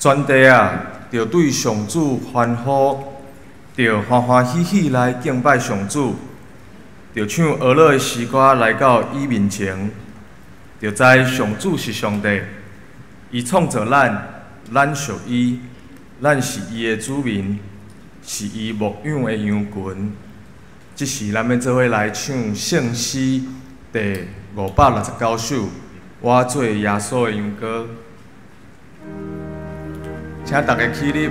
全地啊，著對上主歡呼，著歡歡喜喜來敬拜上主，著唱呵樂的詩歌來到伊面前，著知上主是上帝，伊創造咱，咱屬伊，咱是伊的子民，是伊牧養的羊群。這時，咱欲做伙來唱聖詩第569首《我做耶穌的羊羔》，請大家起立。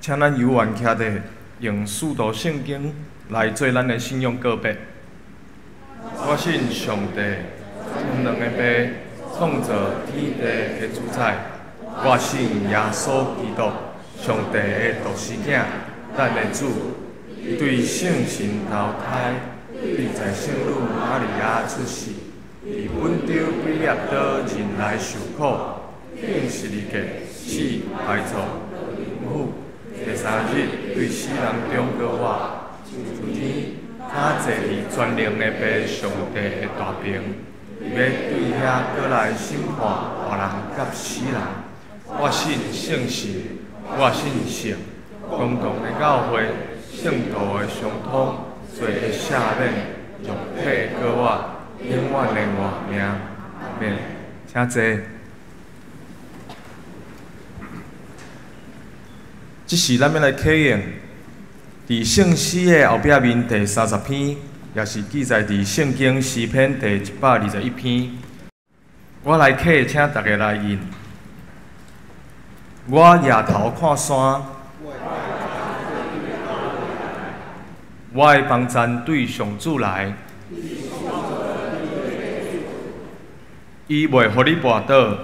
請咱猶原徛佇，用使徒聖經來做咱的信仰告白。我信上帝，全能的父，創造天地的主宰。我信耶穌基督，上帝的獨生囝，咱的主。伊對聖神投胎，對在聖女瑪利亞出世，佇本丟彼拉多忍來受苦，釘十字架，死埋葬，落陰府。第三日對死人中復活，上天，他坐佇全能的父上帝的大爿，伊欲對遐閣來審判活人佮死人。我信聖神，我信聖公共的教會，聖徒的相通，罪的赦免，肉體的復活，永遠的活命。阿們。請坐。這時，咱欲來啟用佇聖詩的後壁面第30篇，也是記載佇聖經詩篇第121篇。我來啟，請大家來認。我舉頭看山，我的幫贊對上主來。伊袂予你跋倒。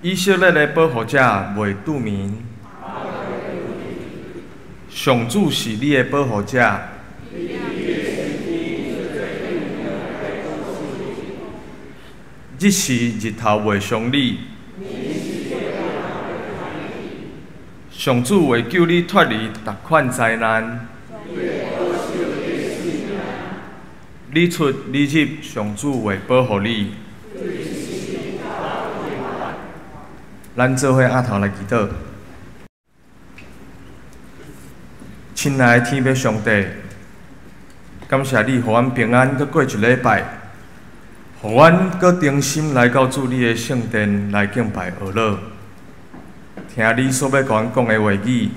以色列的保護者袂拄眠。上主是你的保護者。日時日頭袂傷你。上主會救你脫離逐款災難。你出你入，上主會保護你。咱做伙阿頭來祈禱。親愛的天父上帝，感謝你予阮平安，閣過一禮拜，予阮閣重新來到主你的聖殿來敬拜呵咾，聽你所欲共阮講的話語，予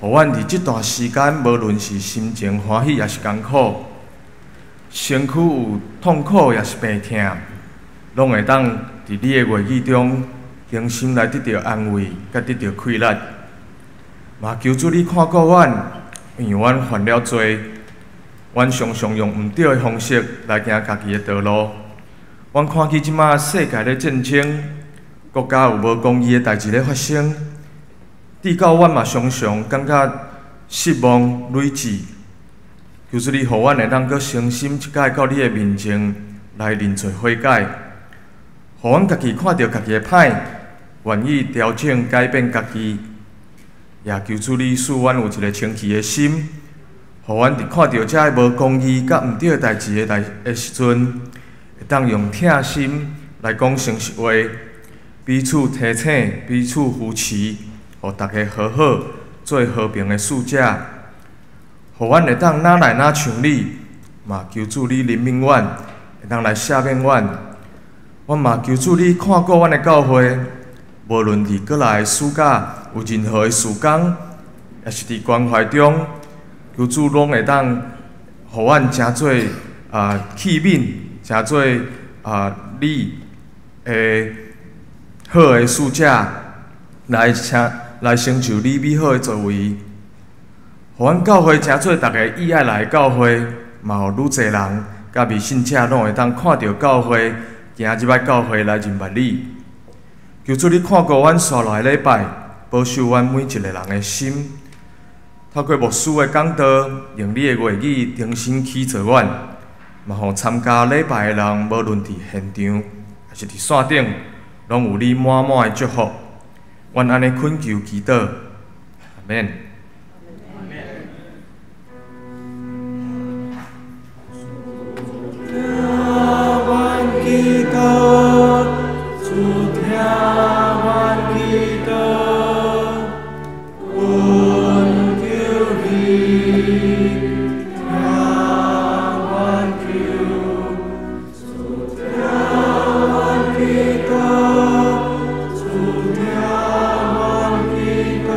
阮佇這段時間，無論是心情歡喜抑是艱苦，身軀有痛苦抑是病痛，攏會當佇你的話語中，誠心來得著安慰，佮得著氣力。嘛求主你看顧阮，因為阮犯了罪，阮常常用毋對的方式來行家己的道路。阮看見這馬世界咧戰爭，國家有無公義的代誌咧發生，至到阮嘛常常感覺失望累積。求主你予阮會當閣誠心一擺到你的面前來認罪悔改，予阮家己看著家己的歹，願意調整改變家己。也求主你賜阮有一個清氣的心，予阮佇看著這个無公義佮毋對的代誌的代的時陣，會當用疼心來講誠實話，彼此提醒、彼此扶持，予大家和好，做和平的使者。予阮會當愈來愈像你，嘛求主你憐憫阮，會當來赦免阮。阮嘛求主你看顧阮的教會，無論佇過來的暑假有任何的事工，抑是佇關懷中，求主攏會當予阮成做器皿，成做你的好的使者，來成就你美好的作為。予阮教會成做逐家意愛來的教會，嘛予愈濟人佮未信者攏會當看著教會，行入來教會來認捌你。求主你看顧阮紲落來禮拜，保守阮每一個人的心。透過牧師的講道，用你的話語重新起造阮，嘛予參加禮拜的人，無論佇現場抑是佇線頂，攏有你滿滿的祝福。阮按呢懇求祈禱，阿們。祈禱，主聽阮祈禱，懇求你聽阮求，主聽阮祈禱，主聽阮祈禱，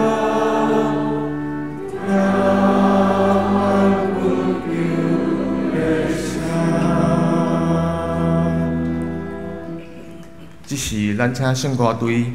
聽阮懇求的聲。這時，咱請聖歌隊。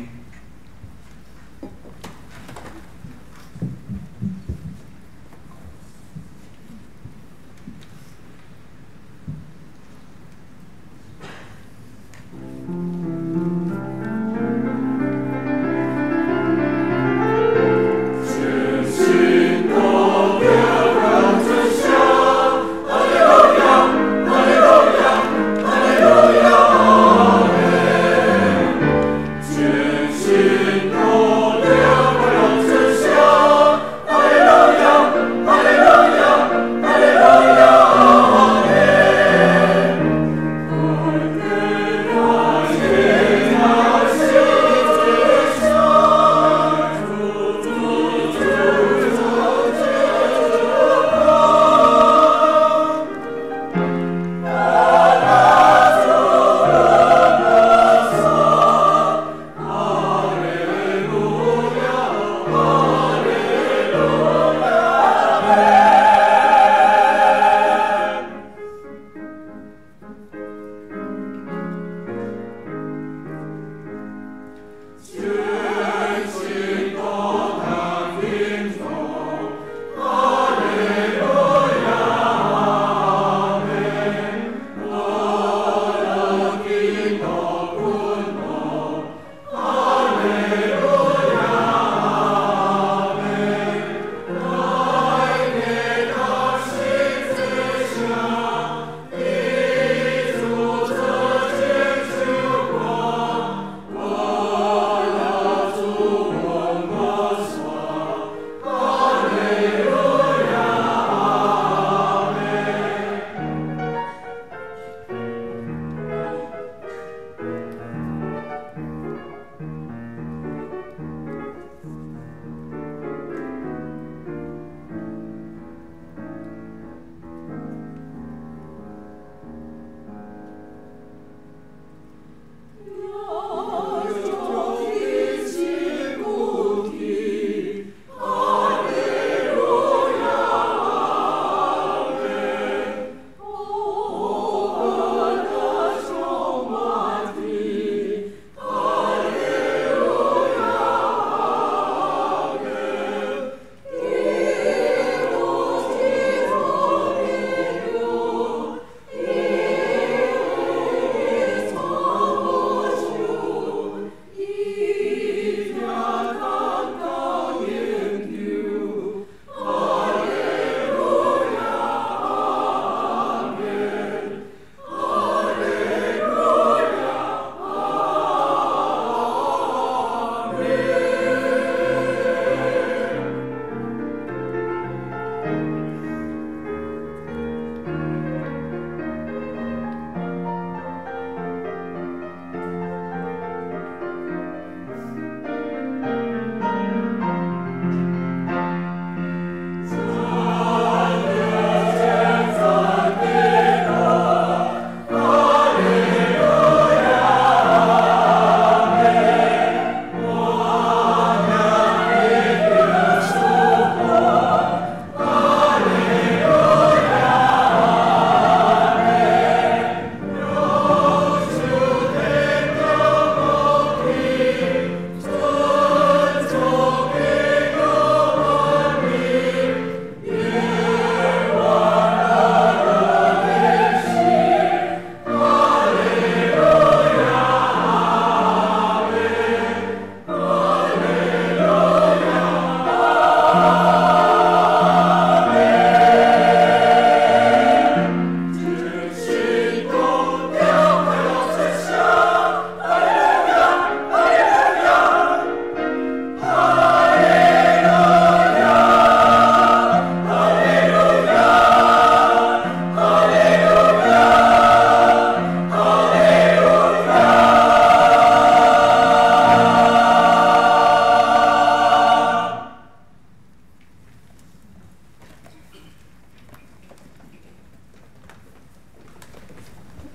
全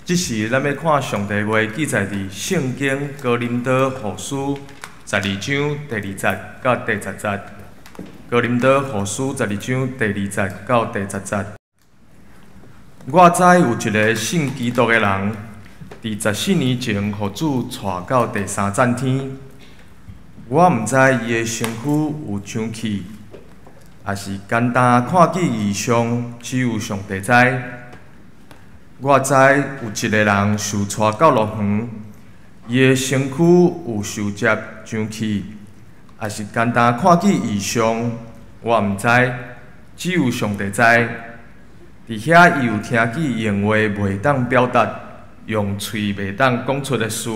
這時咱欲看上帝話記載佇聖經哥林多後書十二章第二節到第十節。哥林多後書十二章第二節到第十節。我知有一个信基督的人，佇14年前予主帶到第三層天。我毋知伊的身軀有傷去，抑是簡單看見異象，只有上帝知。我知有一个人受帶到樂園，伊的身軀有受接上去，抑是簡單看見異象，我毋知，只有上帝知。佇遐伊有聽見用話袂當表達，用喙袂當講出的事。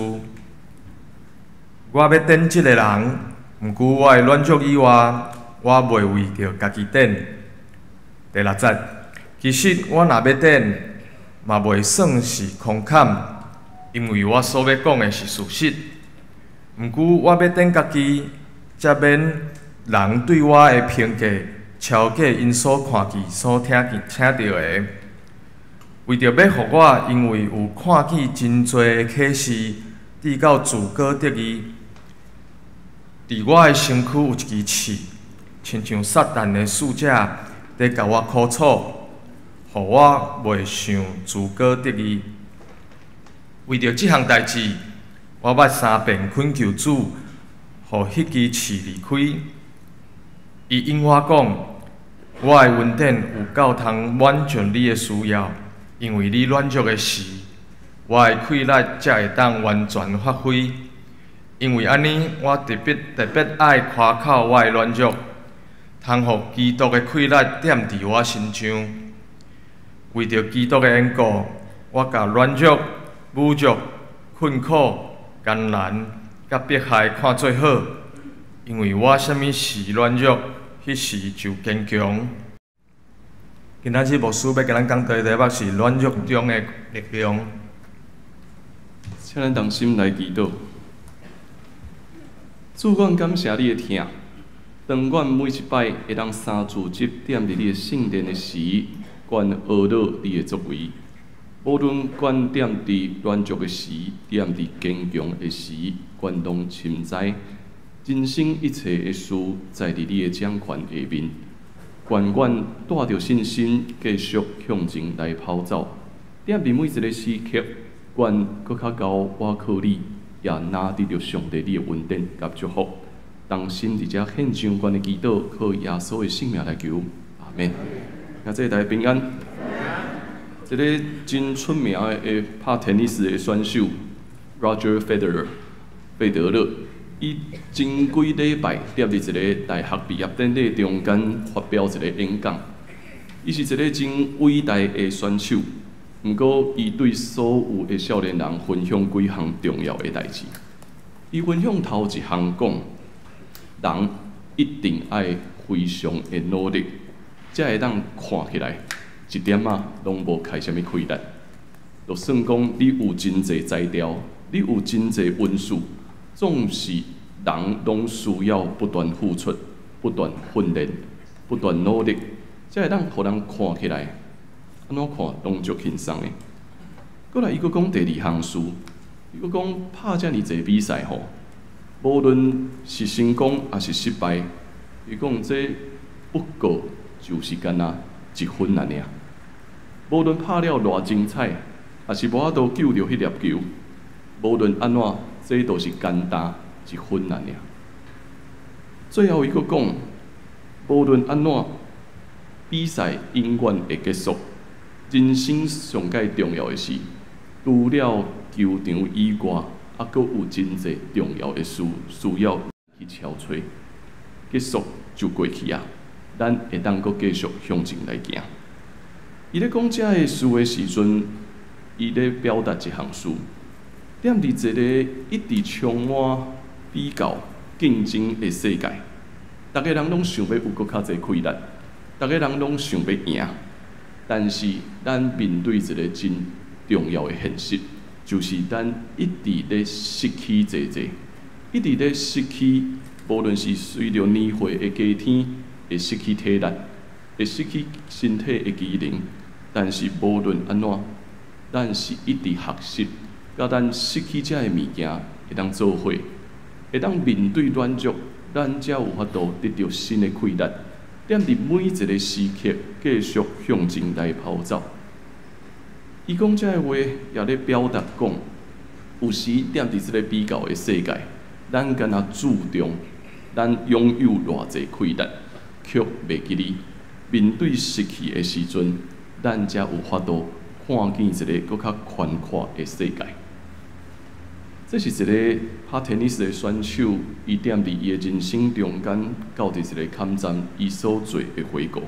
我欲典這个人，毋過我的軟弱以外，我袂為著家己典。第六節，其實我若欲典，嘛袂算是空侃，因為我所欲講的是事實。毋過我欲典家己，才免人對我的評價超過𪜶所看見、所聽見、聽著的。為著欲予我，因為有看見真濟的啟示，至到自高得意。佇我的身軀有一支刺，親像撒旦的使者，佇共我苦楚，予我袂想自高得意。為著這項代誌，我捌三遍懇求主，予彼支刺離開。伊應我講：我的恩典有夠通滿全你的需要，因為你軟弱的時，我的氣力才會當完全發揮。因為按呢，我特別特別愛誇口我的軟弱，通予基督的氣力踮佇我身上。為著基督的緣故，我共軟弱、侮辱、困苦、艱難、佮迫害看做好，因為我啥物時軟弱，彼時就堅強。今仔日牧師欲共咱講的題目是軟弱中的力量。請咱同心來祈禱。主，阮感謝你的疼。當阮每一擺會當三主日踮佇你的聖殿的時，阮學到你的作為。無論阮踮佇軟弱的時，踮佇堅強的時，阮攏深知人生一切的事在佇你的掌權下面。願阮帶著信心繼續向前來跑走。踮佇每一个時刻，阮閣較𠢕倚靠你，也若得著上帝你的恩典佮祝福。同心佇遮獻上阮的祈禱，靠耶穌的聖名來求，阿們。兄弟大家平安。一个真出名的拍テニス的選手 Roger Federer 費德勒，伊前幾禮拜踮佇一个大學畢業典禮中間發表一个演講。伊是一个真偉大的選手，毋過伊對所有的少年人分享幾項重要的代誌。伊分享頭一項講，人一定愛非常的努力，才會當看起來一點仔攏無開啥物氣力。就算講你有真濟才調，你有真濟本事，總是人攏需要不斷付出、不斷訓練、不斷努力，才會當予人看起來按怎看攏足輕鬆的。閣來，伊閣講第二項事，伊閣講拍遮爾濟比賽吼，無論是成功抑是失敗，伊講這不過就是干焦一分按呢爾。無論拍了偌精彩，抑是無法度救著彼粒球，無論按怎，這都是簡單一分按呢爾。最後，伊閣講，無論按怎，比賽永遠會結束。人生上蓋重要的是，除了球場以外，猶閣有真濟重要的事需要去敲揣。結束就過去啊，咱會當閣繼續向前來行。伊咧講這个事的時陣，伊咧表達一項事：踮佇一个一直充滿比較競爭的世界，逐个人攏想欲有閣較濟氣力，逐个人攏想欲贏。但是咱面對一个真重要的現實，就是咱一直咧失去濟濟，一直咧失去，無論是隨著年歲的加添，會失去體力，會失去身體的機能。但是無論按怎，咱是一直學習，佮咱失去這个物件會當做伙，會當面對軟弱，咱才有法度得著新的氣力。踮佇每一个時刻，繼續向前來跑走。伊講這个話，也咧表達講，有時踮佇這个比較的世界，咱敢若注重咱擁有偌濟氣力，卻袂記得面對失去的時陣，咱才有法度看見一个閣較寬闊的世界。這是一个拍 tennis 的選手，伊踮佇伊的人生中間到佇一个坎站，伊所做的回顧。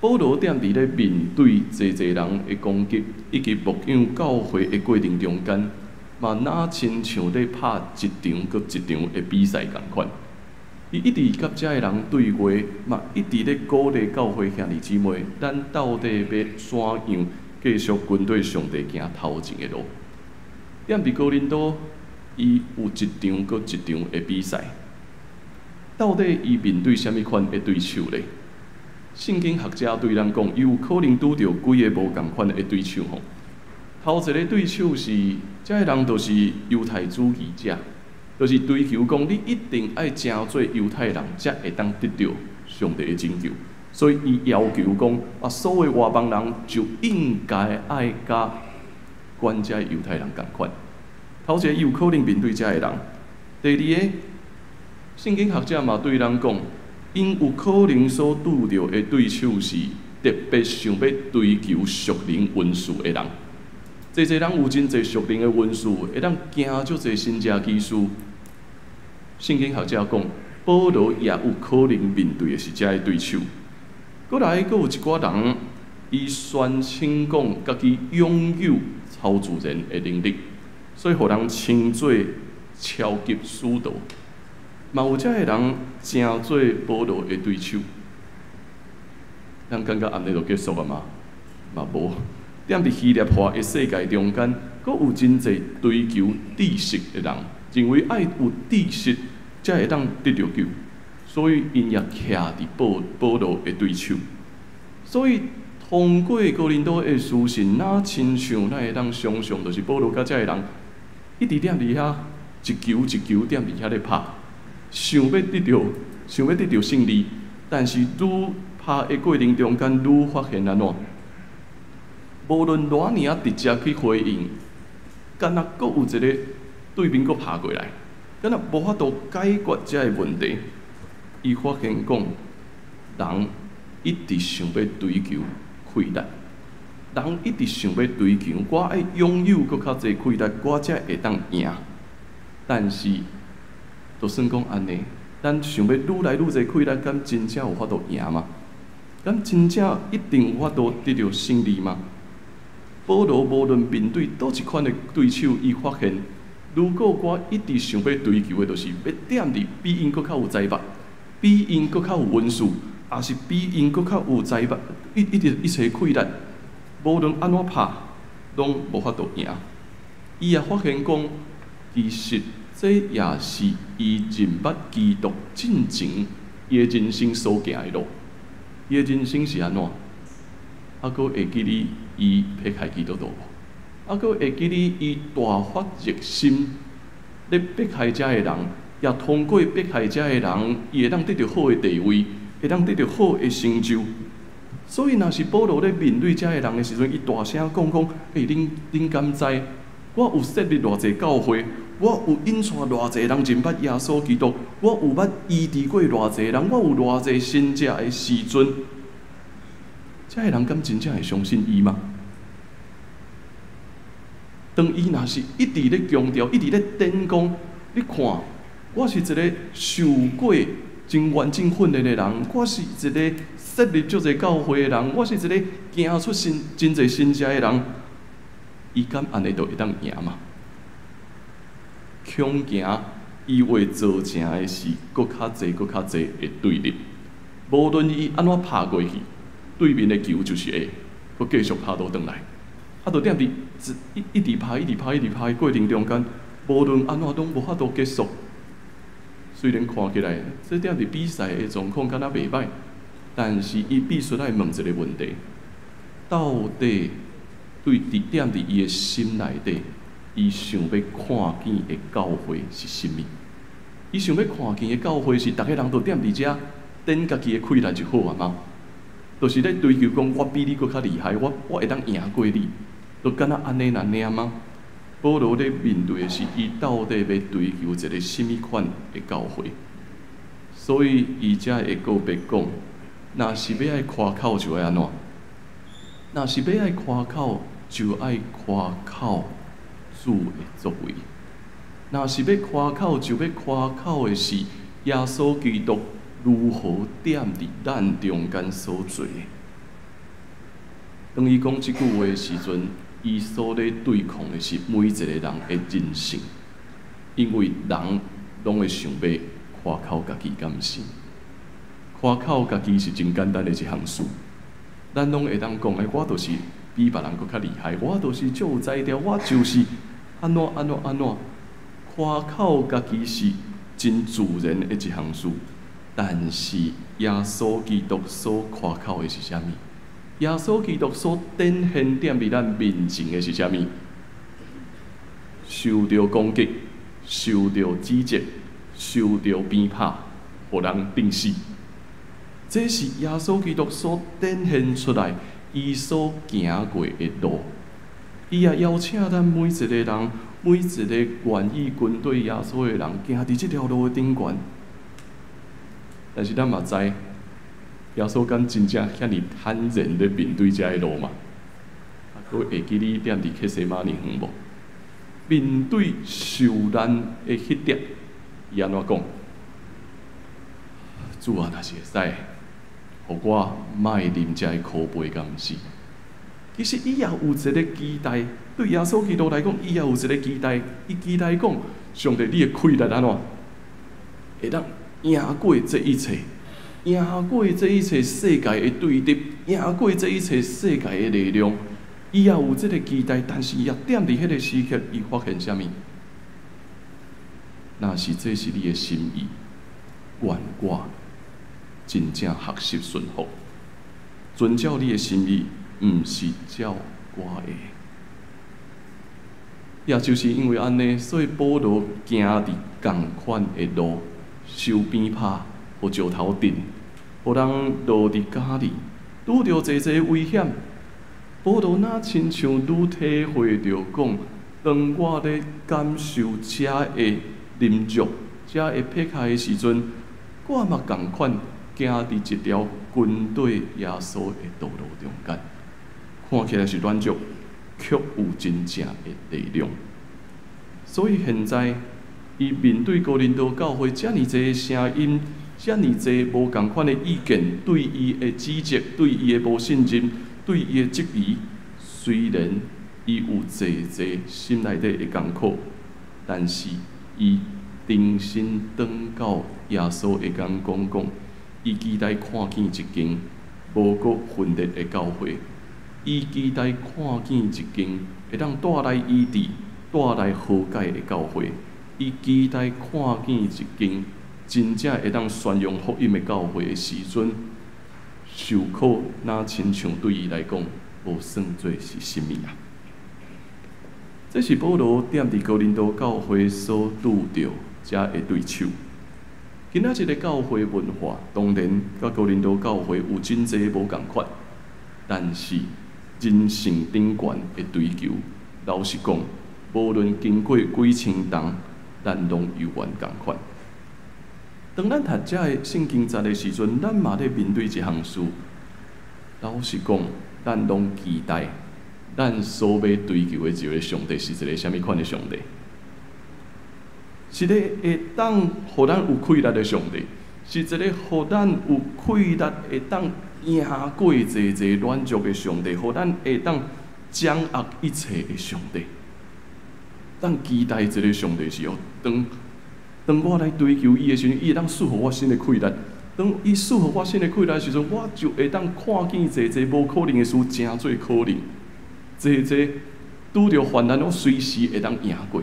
保羅踮佇咧面對濟濟人的攻擊，以及牧養教會的過程中間，嘛若親像咧拍一場閣一場的比賽仝款。伊一直佮遮的人對話，嘛一直咧鼓勵教會兄弟姊妹，咱到底欲怎樣繼續跟綴上帝行頭前的路？踮佇哥林多，伊有一場閣一場的比賽，到底伊面對啥物款的對手咧？聖經學者對咱講，伊有可能拄著幾个無仝款的對手吼。頭一个對手是，這个人就是猶太主義者，就是追求講你一定愛成做猶太人，才會當得著上帝的拯救。所以伊要求講啊，所有外邦人就應該愛佮阮遮猶太人仝款。頭一个伊有可能面對遮个人。第二个，聖經學者嘛對咱講，𪜶有可能所拄著的對手是特別想欲追求屬靈恩賜的人。濟濟人有真濟屬靈的恩賜，會當行足濟神蹟奇事。聖經學者講，保羅也有可能面對的是遮个對手。閣來，閣有一寡人，伊宣稱講家己擁有超自然的能力，所以予人稱做超級使徒。嘛有遮个人成做保羅的對手。咱感覺按呢就結束啊嗎？嘛無。踮佇希臘化的世界中間，閣有真濟追求知識的人，認為愛有知識才會當得著救，所以𪜶也徛佇保保羅的對手。所以通過哥林多的書信，若親像咱會當想象，就是保羅佮遮个人一直踮佇遐一球一球踮佇遐咧拍，想欲得著勝利，但是愈拍的過程中間，愈發現按怎？無論偌爾仔直接去回應，敢若閣有一个對面閣拍過來，敢若無法度解決遮个問題。伊發現講，人一直想欲追求氣力，人一直想欲追求，我愛擁有閣較濟氣力，我才會當贏。但是，就算講按呢，咱想欲愈來愈濟氣力，敢真正有法度贏嗎？敢真正一定有法度得著勝利嗎？保羅無論面對佗一款的對手，伊發現，如果我一直想欲追求的，就是欲踮佇比𪜶閣較有才捌，比𪜶閣較有恩賜，抑是比𪜶閣較有才捌，一一直一切氣力，無論按怎拍，攏無法度贏。伊也發現講，其實這也是伊認捌基督進前伊的人生所行的路。伊的人生是按怎？猶閣會記得伊迫害基督徒無？猶閣會記得伊大發熱心咧迫害遮个人，也通過迫害遮个人，伊會當得著好的地位，會當得著好的成就。所以，若是保羅咧面對遮个人的時陣，伊大聲講講：欸，恁恁敢知？我有設立偌濟教會，我有引帶偌濟人認捌耶穌基督，我有捌醫治過偌濟人，我有偌濟神蹟的時陣，遮个人敢真正會相信伊嗎？當伊若是一直咧強調，一直咧展講，你看，我是一个受過真完整訓練的人，我是一个設立足濟教會的人，我是一个行出神真濟神蹟的人，伊敢按呢就會當贏嗎？恐驚伊會造成的是閣較濟、閣較濟的對立。無論伊按怎拍過去，對面的球就是會閣繼續拍倒轉來。啊，就踮佇一一直拍、一直拍、一直拍的過程中間，無論按怎攏無法度結束。雖然看起來這踮佇比賽的狀況敢若袂䆀，但是伊必須愛問一个問題：到底對佇踮佇伊的心內底，伊想欲看見的教會是啥物？伊想欲看見的教會是逐个人都踮佇遮展家己的氣力就好啊嗎？就是咧追求講，我比你閣較厲害，我會當贏過你，就敢若按呢爾爾嗎？保羅咧面對的是，伊到底欲追求一个啥物款的教會？所以伊才會告別講，若是欲愛誇口就愛按怎？若是欲愛誇口，就愛誇口主的作為。若是欲誇口，就欲誇口的是耶穌基督如何踮佇咱中間所做的。當伊講這句話的時陣，伊所咧對抗的是每一個人的人性，因為人攏會想欲誇口家己，敢毋是？誇口家己是真簡單的一項事，咱攏會當講，欸，我就是比別人閣較厲害，我就是足有才調，我就是按怎按怎按怎。誇口家己是真自然的一項事，但是耶穌基督所誇口的是啥物？耶穌基督所展現踮佇咱面前的是啥物？受著攻擊，受著指責，受著鞭拍，予人釘死。這是耶穌基督所展現出來，伊所行過的路。伊也邀請咱每一個人，每一個願意跟隨耶穌的人，行佇這條路的頂懸。但是咱嘛知，耶穌敢真正遐爾坦然咧面對這个路嗎？啊，閣會記你踮佇客西馬尼園無？面對受難的彼點，伊按怎講？主啊，若是會使，予我莫啉這个苦杯，敢毋是？其實伊也有一个期待，對耶穌基督來講，伊也有一个期待。伊期待講，上帝，你的氣力按怎會當贏過這一切，贏過這一切世界的對立，贏過這一切世界的力量。伊也有這个期待，但是也踮佇彼个時刻，伊發現啥物？若是這是你的心意，願我真正學習順服，遵照你的心意，毋是照我的。也就是因為按呢，所以保羅行佇仝款的路，受鞭拍，予石頭擲，予人落佇監裡，拄著濟濟危險。保羅若親像愈體會著講，當我咧感受這个凌辱、這个迫害的時陣，我嘛仝款行佇一條跟隨耶穌的道路中間，看起來是軟弱，卻有真正的力量。所以現在，伊面對哥林多教會遮爾濟聲音，遮爾濟無仝款的意見，對伊的指責，對伊的無信任，對伊的質疑，雖然伊有濟濟心內底的艱苦，但是伊重新轉到耶穌的眼光講，伊期待看見一間無閣分裂的教會，伊期待看見一間會當帶來醫治、帶來和解的教會，伊期待看見一間真正會當宣揚福音的教會的時陣，受苦若親像對伊來講，無算做是啥物啊？這是保羅踮佇哥林多教會所拄著遮的對手。今仔日的教會文化，當然佮哥林多教會有真濟無仝款，但是人性頂懸的追求，老實講，無論經過幾千冬，咱攏猶原仝款。當咱讀這个聖經節的時陣，咱嘛咧面對一項事。老實講，咱攏期待，咱所欲追求的一个上帝是一个啥物款的上帝？是咧會當予咱有氣力的上帝，是一个予咱有氣力會當贏過濟濟軟弱的上帝，予咱會當掌握一切的上帝。咱期待一个上帝是哦，當當我來追求伊的時陣，伊會當賜予我新的氣力。當伊賜予我新的氣力的時陣，我就會當看見濟濟無可能的事成做可能，濟濟拄著患難，我隨時會當贏過。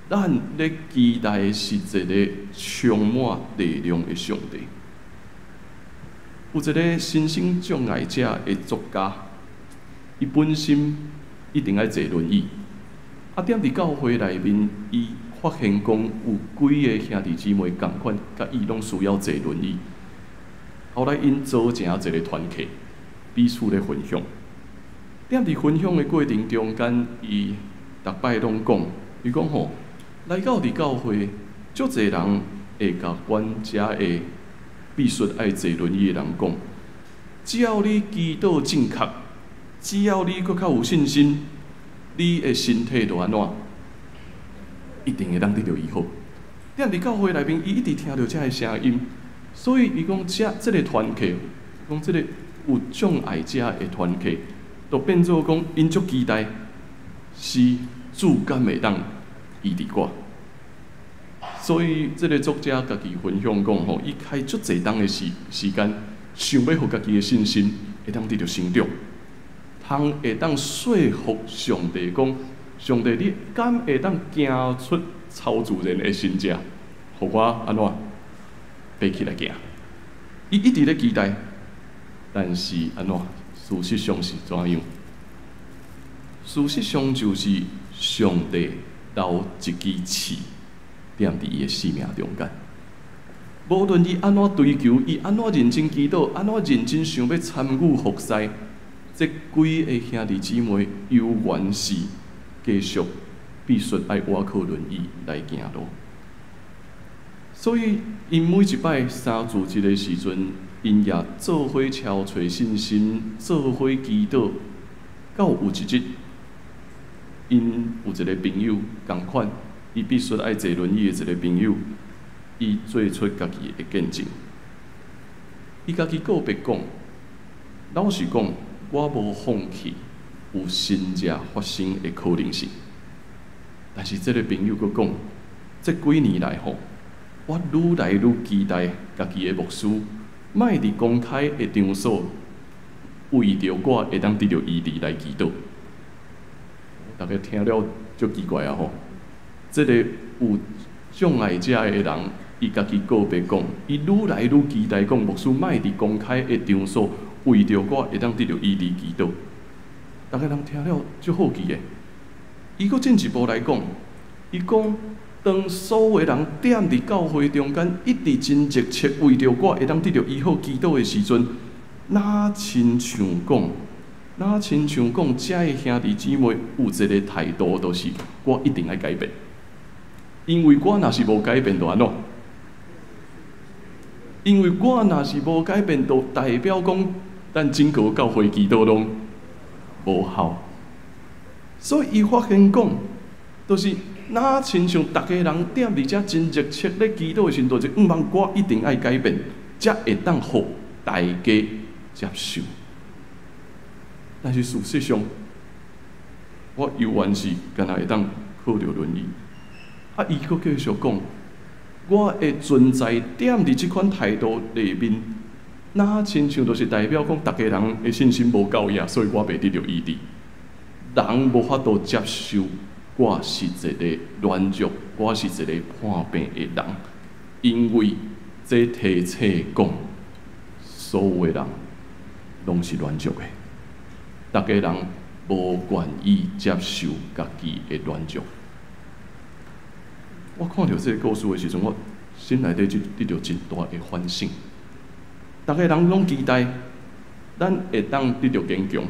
咱咧期待的是一个充滿力量的上帝。有一个身心障礙者的作家，伊本身一定愛坐輪椅。啊，踮佇教會內面，伊發現講有幾个兄弟姊妹仝款，佮伊攏需要坐輪椅。後來𪜶組成一个團契，彼此咧分享。踮佇分享的過程中間，伊逐擺攏講，伊講吼，來到佇教會，足濟人會共阮遮的必須愛坐輪椅的人講，只要你祈禱正確，只要你閣較有信心，你的身體就按怎，一定會當得著醫好。踮佇教會內面，伊一直聽著遮个聲音，所以伊講遮這个團契，講這个有障礙者的團契，就變做講𪜶足期待是主敢會當醫治我。所以這个作者家己分享講吼，伊開足濟冬的時間，想欲予家己的信心會當得著成長，通會當說服上帝講，上帝你敢會當行出超自然的神跡，予我按怎爬起來行？伊一直咧期待，但是按怎？事實上是怎樣？事實上就是上帝留一支刺踮佇伊的生命中間。無論伊按怎追求，伊按怎認真祈禱，按怎認真想欲參與服侍，這幾个兄弟姊妹猶原是繼續必須愛倚靠輪椅來行路。所以，𪜶每一擺三自節的時陣，𪜶也做伙敲揣信心，做伙祈禱。到有一日，𪜶有一个朋友仝款，伊必須愛坐輪椅的一个朋友，伊做出家己的見證。伊家己告白講，老實講，我無放棄有神跡發生的可能性。但是這个朋友閣講，這幾年來吼，我愈來愈期待家己的牧師，莫佇公開的場所，為著我會當得著醫治來祈禱。大家聽了足奇怪啊吼！這个有障礙者的人，伊家己告白講，伊愈來愈期待講，牧師莫佇公開的場所，為著我會當得著醫治祈禱。逐家人聽了足好奇的，伊閣進一步來講，伊講，當所有人踮佇教會中間，一直真熱切為著我會當得著醫好祈禱的時陣，若親像講，若親像講，遮的兄弟姊妹有一个態度，就是我一定愛改變，因為我若是無改變，就按怎？因為我若是無改變，就代表講，咱整個教會祈禱攏無效。所以伊發現講，就是若親像逐家人踮佇遮真熱切咧祈禱的時陣，就是向望我一定愛改變，才會當予大家接受。但是事實上，我猶原是干焦會當靠著輪椅。啊，伊閣繼續講，我的存在踮佇這款態度內面，若親像就是代表講，逐家人的信心無夠額，所以我袂得著醫治。人無法度接受我是一个軟弱，我是一个破病的人，因為這提醒講，所有的人攏是軟弱的，逐家人無願意接受家己的軟弱。我看著這个故事的時陣，我心內底就得著真大的反省。逐家人攏期待，咱會當得著堅強，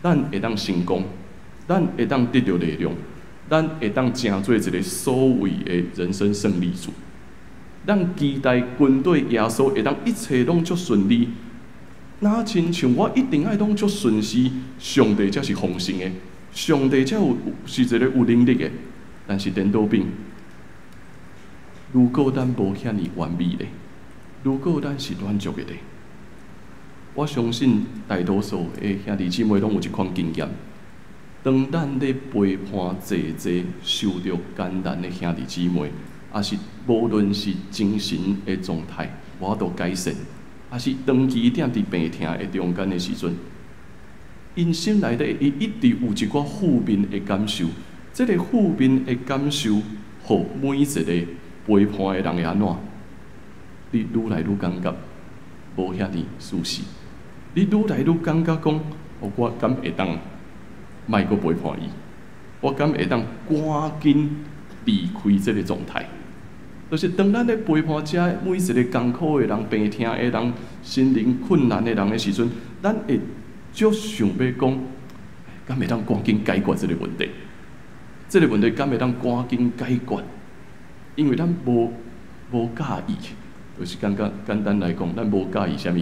咱會當成功，咱會當得著力量，咱會當成做一个所謂的人生勝利組。咱期待跟綴耶穌會當一切攏足順利，若親像我一定愛攏足順時，上帝才是豐盛的，上帝才有是一个有能力的。但是顛倒變，如果咱無遐爾完美咧，如果咱是軟弱的咧，我相信大多數的兄弟姊妹攏有這款經驗。當咱咧陪伴坐坐受著艱難的兄弟姊妹，抑是無論是精神的狀態無法度改善，抑是長期踮佇病痛的中間的時陣，𪜶心內底伊一直有一寡負面的感受。這个負面的感受，予每一个陪伴的人會按怎？你愈來愈感覺無遐爾舒適，你愈來愈感覺講，哦，我敢會當莫閣陪伴伊？我敢會當趕緊離開這个狀態？就是當咱咧陪伴遮每一个艱苦的人、病疼的人、心靈困難的人的時陣，咱會足想欲講，敢會當趕緊解決這个問題？這个問題敢會當趕緊解決？因為咱無佮意，就是感覺簡單來講，咱無佮意啥物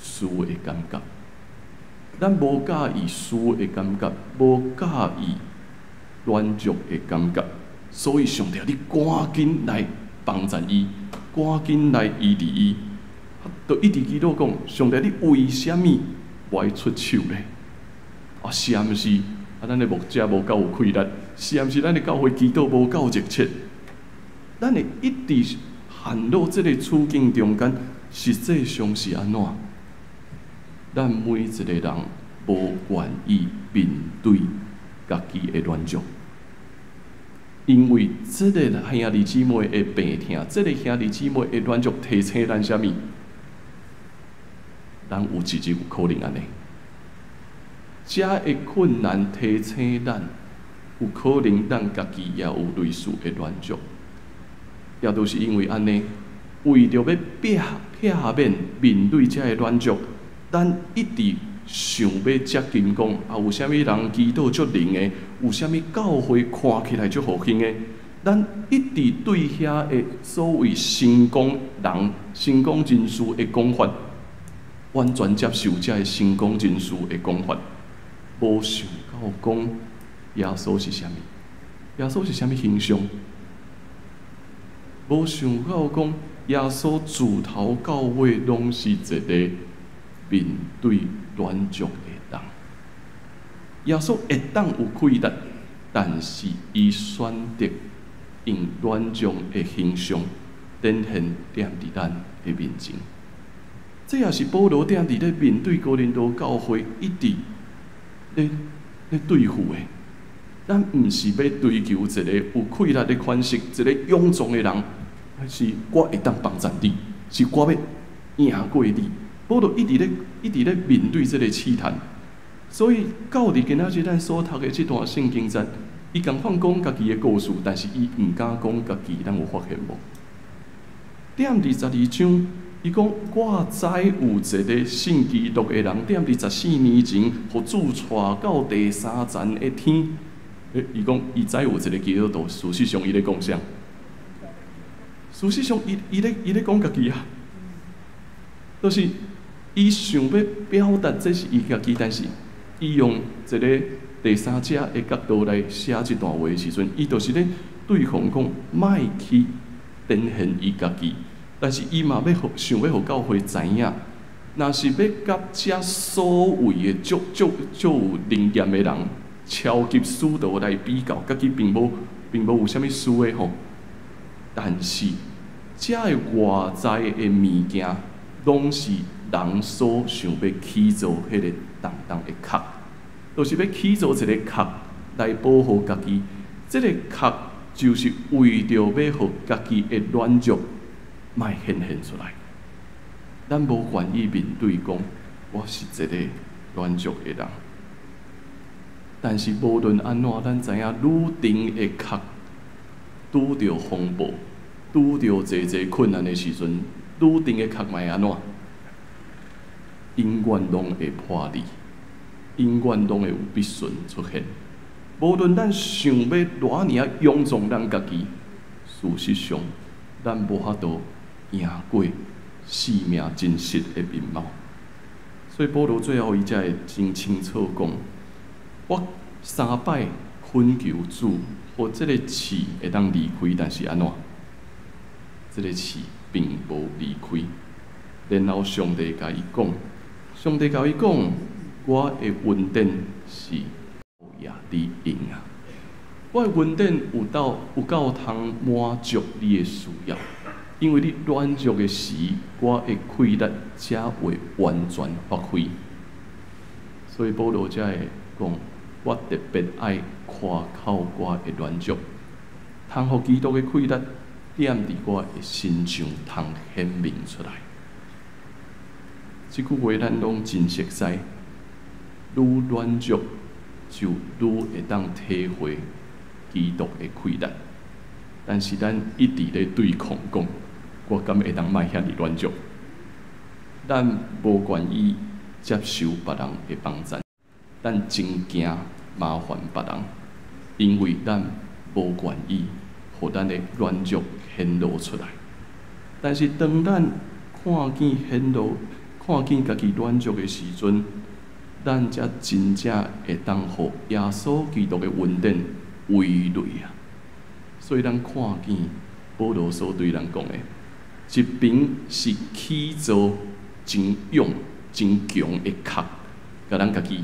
輸的感覺，咱無佮意輸的感覺，無佮意軟弱的感覺，所以上帝，你趕緊來幫助伊，趕緊來醫治伊。就一直祈禱講，上帝，你為啥物無愛出手咧？啊，是毋是？啊，咱的牧者無夠有氣力，是毋是？咱的教會祈禱無夠熱切？咱會一直陷入這个處境中間，實際上是按怎？咱每一个人無願意面對家己的軟弱，因為這个兄弟姊妹的病痛，這个兄弟姊妹的軟弱，提醒咱啥物？咱有一日有可能按呢，遮的困難提醒咱，有可能咱家己也有類似的軟弱。也都是因為按呢，為著欲避免面對遮的軟弱，咱一直想欲接近講，啊，有啥物人祈禱足靈的，有啥物教會看起來足復興的，咱一直對遐的所謂成功人、成功人士的講法，完全接受遮的成功人士的講法，無想到講耶穌是啥物，耶穌是啥物形象？無想到講耶穌自頭到尾攏是一個面對軟弱的人。耶穌會當有氣力，但是伊選擇用軟弱的形象展現踮佇咱的面前。這也是保羅踮佇咧面對哥林多教會一直咧對付的。咱毋是欲追求一个有氣力的款式，一个勇壯的人，是我會當幫贊你，是我欲贏過你。保羅一直咧面對這个試探，所以到佇今仔日咱所讀的這段聖經節，伊仝款講家己的故事，但是伊毋敢講家己，咱有發現無？踮佇12章，伊講我知有一个信基督的人，踮佇14年前，予主帶到第三層的天。伊講伊知有一个基督徒，事實上伊咧講啥？事實上，伊咧講家己啊，就是伊想欲表達這是伊家己，但是伊用一个第三者的角度來寫這段話的時陣，伊就是咧對方講，莫去展現伊家己，但是伊嘛欲予想欲予教會知影，若是欲佮遮所謂的足足足有靈驗的人，超級使徒來比較，家己並無有啥物輸的吼。但是，遮的外在的物件，攏是人所想欲起造彼个重重的殼，就是欲起造一个殼來保護家己。這个殼就是為著欲予家己的軟弱莫顯現出來。咱無願意面對講，我是一个軟弱的人。但是無論按怎，咱知影愈重的殼拄著風暴、拄著濟濟困難的時陣，愈重的殼嘛會按怎？永遠攏會破裂，永遠攏會有必損出現。無論咱想欲偌爾仔勇壯咱家己，事實上，咱無法度贏過生命真實的面貌。所以保羅最後伊才會真清楚講：我三擺懇求主，予這个刺會當離開，但是按怎？這个刺並無離開。然後上帝共伊講，上帝共伊講，我的恩典是夠予你用啊！我的恩典有夠通滿足你的需要，因為你軟弱的時，我的氣力才會完全發揮。所以保羅才會講，我特別愛誇口我的軟弱，通予基督的氣力踮佇我的身上，通顯明出來。這句話咱攏真熟悉，愈軟弱就愈會當體會基督的氣力。但是咱一直咧對抗講，我敢會當莫遐爾軟弱？咱無願意接受別人的幫贊，咱真驚麻煩別人，因為咱無願意予咱的軟弱顯露出來。但是當咱看見顯露、看見家己軟弱的時陣，咱才真正會當予耶穌基督的恩典圍內啊！所以咱看見保羅所對咱講的，一邊是起造真勇、真強的殼，共咱家己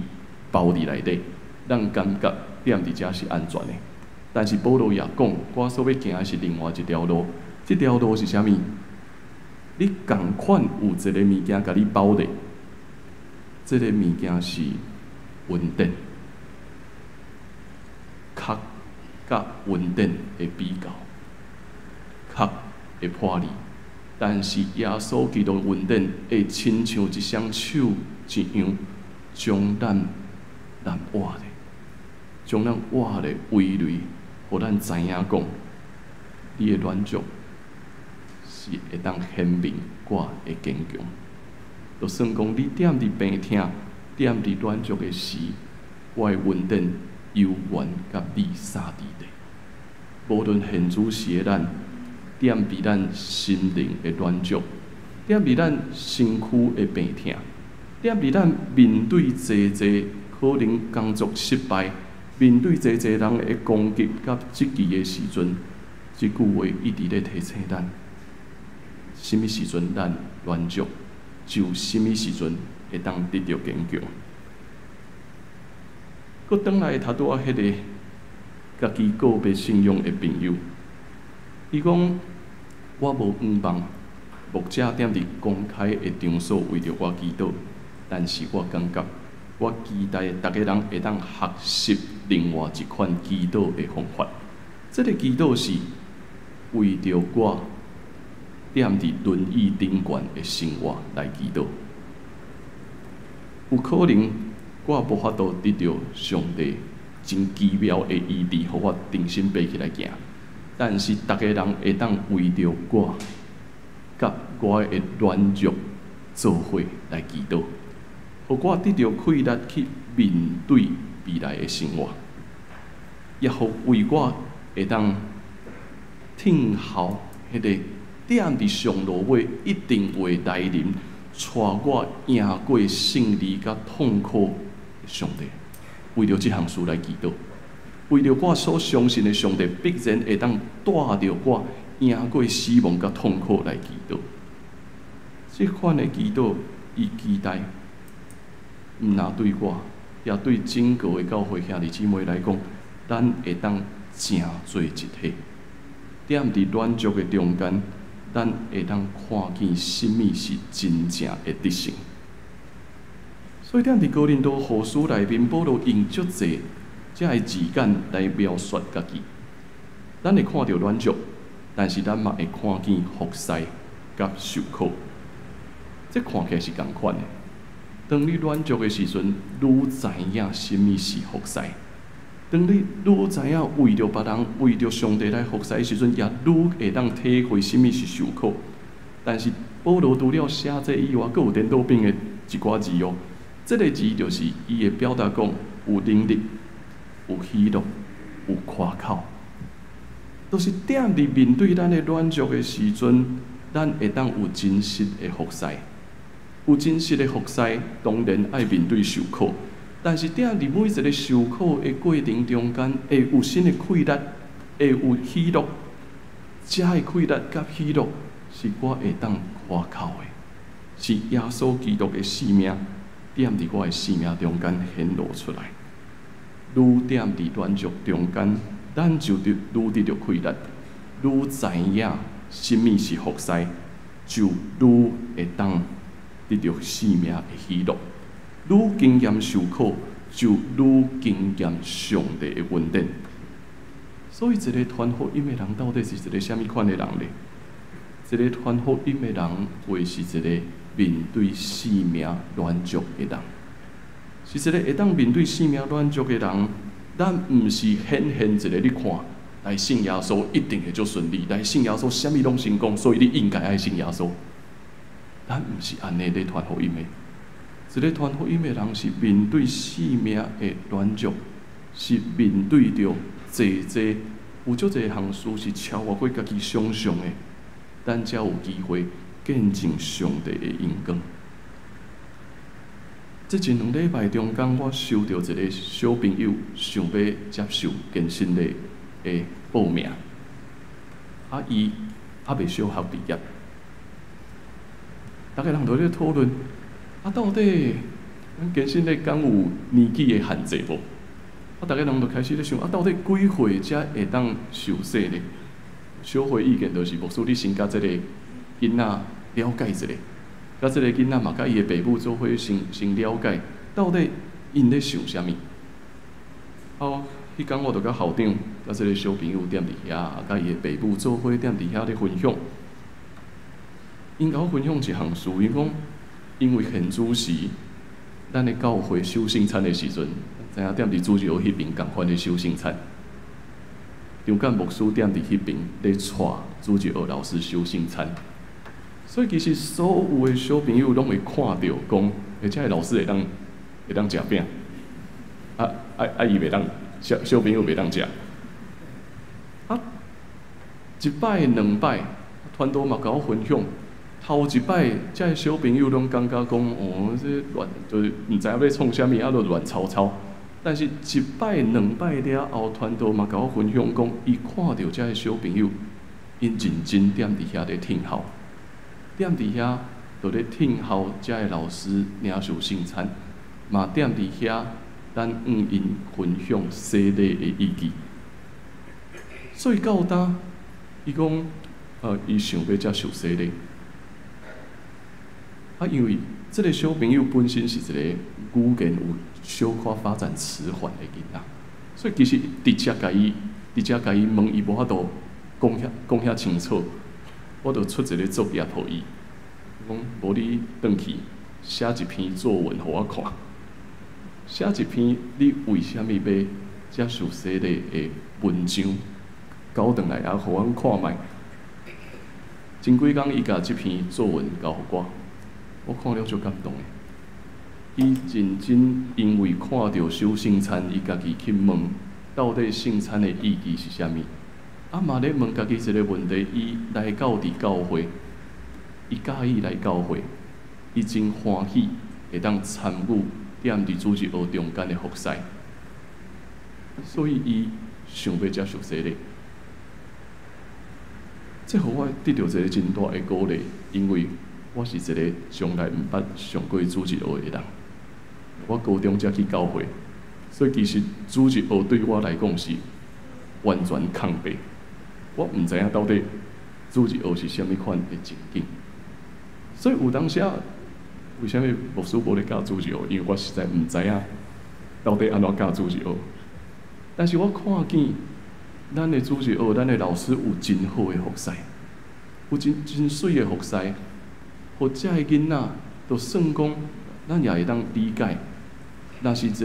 包佇內底，咱感覺踮佇遮是安全的。但是保羅也講，我所欲行的是另外一條路，這條路是啥物？你仝款有一个物件共你包咧，這个物件是恩典，殼佮恩典的比較，殼會破裂，但是耶穌基督的恩典會親像一雙手一樣，將咱攬握咧，將咱握咧圍內，予咱知影講，你的軟弱是會當顯明我的堅強。就算講你踮佇病痛、踮佇軟弱的時，我的恩典猶原佮你相佇咧。無論現此時的咱，踮佇咱心靈的軟弱，踮佇咱身軀的病痛，踮佇咱面對濟濟可能工作失敗，面對濟濟人的攻擊佮質疑的時陣，這句話一直咧提醒咱：啥物時陣咱軟弱，就啥物時陣會當得著堅強。閣轉來頭拄仔彼个家己告別信仰的朋友，伊講我無向望牧者踮佇公開的場所為著我祈禱，但是我感覺我期待逐个人會當學習另外一款祈禱的方法。這个祈禱是為著我踮佇輪椅頂懸的生活來祈禱。有可能我無法度得著上帝真奇妙的醫治，予我重新爬起來行。但是逐个人會當為著我佮我的軟弱做伙來祈禱，予我得著氣力去面對未來的生活，也予為我會當聽候彼個踮佇上路尾一定會來臨，帶我贏過勝利佮痛苦的上帝，為著這項事來祈禱，為著我所相信的上帝必然會當帶著我贏過死亡佮痛苦來祈禱。這款的祈禱，伊期待，毋若對我，也對整個的教會兄弟姊妹來講，咱會當成做一體，踮佇軟弱的中間，咱會當看見啥物是真正的得勝。所以，踮佇哥林多後書內面，保羅用足濟遮个字眼來描述家己。咱會看著軟弱，但是咱嘛會看見服侍佮受苦。這看起來是仝款的。當你軟弱的時陣，愈知影啥物是服侍；當你愈知影為著別人、為著上帝來服侍的時陣，也愈會當體會啥物是受苦。但是保羅除了寫這以外，閣有顛倒反的一寡字哦。這个字就是伊會表達講有能力、有喜樂、有誇口，就是踮佇面對咱的軟弱的時陣，咱會當有真實的服侍。有真實的服侍，當然愛面對受苦，但是踮佇每一个受苦的過程中間，會有新的氣力，會有喜樂。這个氣力佮喜樂，是我會當誇口的，是耶穌基督的生命踮佇我的生命中間顯露出來。愈踮佇軟弱中間，咱就得愈得著氣力，愈知影啥物是服侍，就愈會當得著生命的喜樂。愈經驗受苦，就愈經驗上帝的恩典。所以，一個傳福音的人到底是一個啥物款的人呢？一個傳福音的人，會是一個面對生命軟弱的人。是一个會當面對生命軟弱的人。咱毋是顯現一個你看，來信耶穌一定會足順利，來信耶穌啥物攏成功，所以你應該愛信耶穌。咱毋是按呢咧傳福音的。一個傳福音的人是面對生命的軟弱，是面對著濟濟有足濟項事是超越過家己想像的，咱才有機會見證上帝的榮光。這一兩禮拜中間，我收著一個小朋友想欲接受堅振禮的報名，啊，伊猶未小學畢業，逐家人都咧討論，啊，到底咱堅振禮敢有年紀的限制無？啊，逐家人就開始咧想，啊，到底幾歲才會當受洗呢？小會意見就是，牧師你先佮這個囡仔了解一下。佮這個囡仔嘛，佮伊的爸母做伙先先了解，到底𪜶咧想啥物。啊，彼工我就佮校長、佮這個小朋友踮佇遐，佮伊的爸母做伙踮佇遐咧分享。𪜶共我分享一項事，伊講，因為現主時，咱的教會守聖餐的時陣，知影踮佇主日學彼爿仝款咧守聖餐。張干牧師踮佇彼爿咧帶主日學老師守聖餐。所以其實所有的小朋友攏會看著講，欸，這个老師會當食餅，啊啊啊！伊袂當，小小朋友袂當食。啊，一擺兩擺，傳道嘛共我分享，頭一擺，這个小朋友攏感覺講，哦，這亂，就是毋知影欲創啥物，啊，就亂吵吵。但是，一擺兩擺了後，傳道嘛共我分享講，伊看著這个小朋友，𪜶認真踮佇遐咧聽候。踮佇遐，就咧聽候遮个老師領受聖餐，嘛踮佇遐等𪜶分享洗禮的意義。所以到今，伊講，伊想欲接受洗禮。啊，因為這個小朋友本身是一個語言有小可發展遲緩的囡仔，所以其實直接共伊問，伊無法度講遐清楚。我就出一個作業予伊，講無你轉去寫一篇作文予我看，寫一篇你為啥物欲接受洗禮的文章，交轉來啊，予阮看覓。前幾工伊共這篇作文交予我，我看了足感動的。伊認真因為看著守聖餐，伊家己去問到底聖餐的意義是啥物。啊嘛咧問家己一個問題，伊來到佇教會，伊佮意來教會，伊真歡喜會當參與踮佇主日學中間的服侍，所以伊想欲接受洗禮。這予我得著一個真大的鼓勵，因為我是一個從來毋捌上過主日學的人，我高中才去教會，所以其實主日學對我來講是完全空白。我毋知影到底主日學是啥物款的情景，所以有當時為啥物牧師無咧教主日學？因為我實在毋知影到底按怎教主日學。但是我看見咱的主日學，咱的老師有真好的服侍，有真真媠的服侍，予遮的囡仔，就算講咱也會當理解。若是一個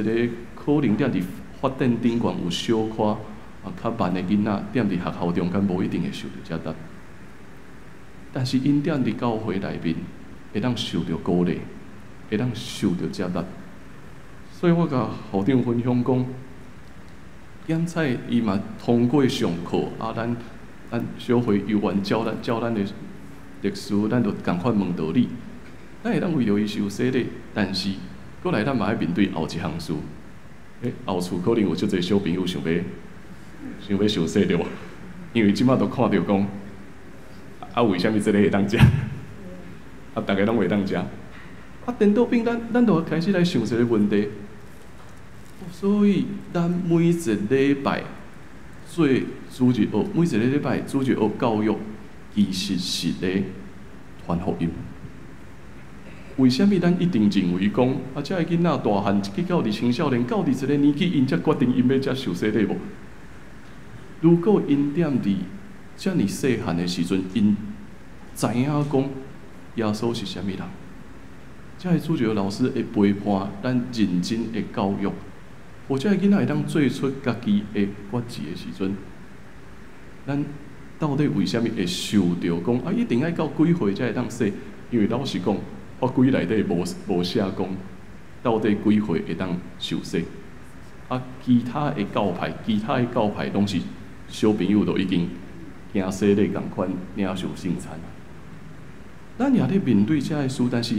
可能踮佇發展頂懸有小可啊，較慢的囡仔，踮佇學校中間無一定會受著這壓力。但是𪜶踮佇教會內面，會當受著鼓勵，會當受著接納。所以我共校長分享講，檢采伊嘛通過上課，啊，咱小會猶原照咱的歷史，咱就仝款問道理。咱會當為著伊受洗禮，但是閣來咱嘛愛面對後一項事。欸，後厝可能有足濟小朋友想欲受洗對無？因為這馬都看著講，啊，為啥物這個會當食？啊，逐家攏袂當食。啊，顛倒變咱就開始來想一個問題。所以，咱每一禮拜做主日學，每一個禮拜主日學教育，其實是咧傳福音。為啥物咱一定認為講，啊，這个囡仔大漢去到佇青少年，到佇這個年紀，𪜶才決定𪜶欲接受洗禮無？如果𪜶踮佇遮爾細漢的時陣，𪜶知影講耶穌是啥物人，遮這个主日學老師會陪伴咱認真的教育，予這个囡仔會當做出家己的決志的時陣，咱到底為啥物會受著講啊？一定愛到幾歲才會當洗？因為老實講，法規內底無寫講到底幾歲會當受洗。啊，其他的教派，其他的教派攏是小朋友都已經行洗禮仝款領受聖餐。咱也咧面對這个事，但是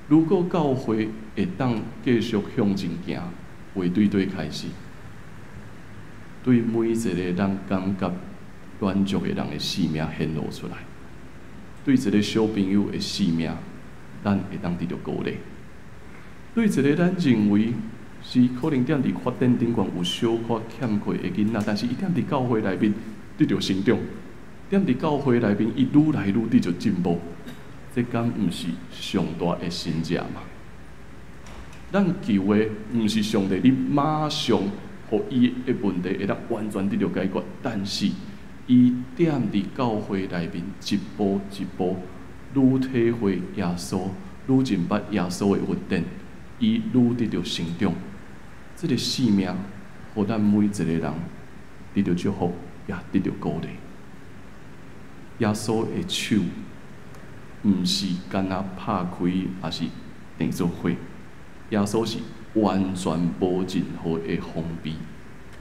如果教會會當繼續向前行，話對對開始，對每一個咱感覺軟弱的人的生命顯露出來，對一個小朋友的生命，咱會當得著鼓勵；對一個咱認為是可能踮佇發展頂懸有小可欠缺的囡仔，但是伊踮佇教會內面得著成長，踮佇教會內面伊愈來愈得著進步，這敢毋是上大的神跡嗎？咱求的毋是上帝，你馬上予伊的問題會當完全得著解決，但是伊踮佇教會內面一步一步愈體會耶穌，愈認捌耶穌的恩典，伊愈得著成長。這個生命，予咱每一個人得著祝福，也得著鼓勵。耶穌的手，毋是干焦拍開，抑是定做伙。耶穌是完全無任何的防備。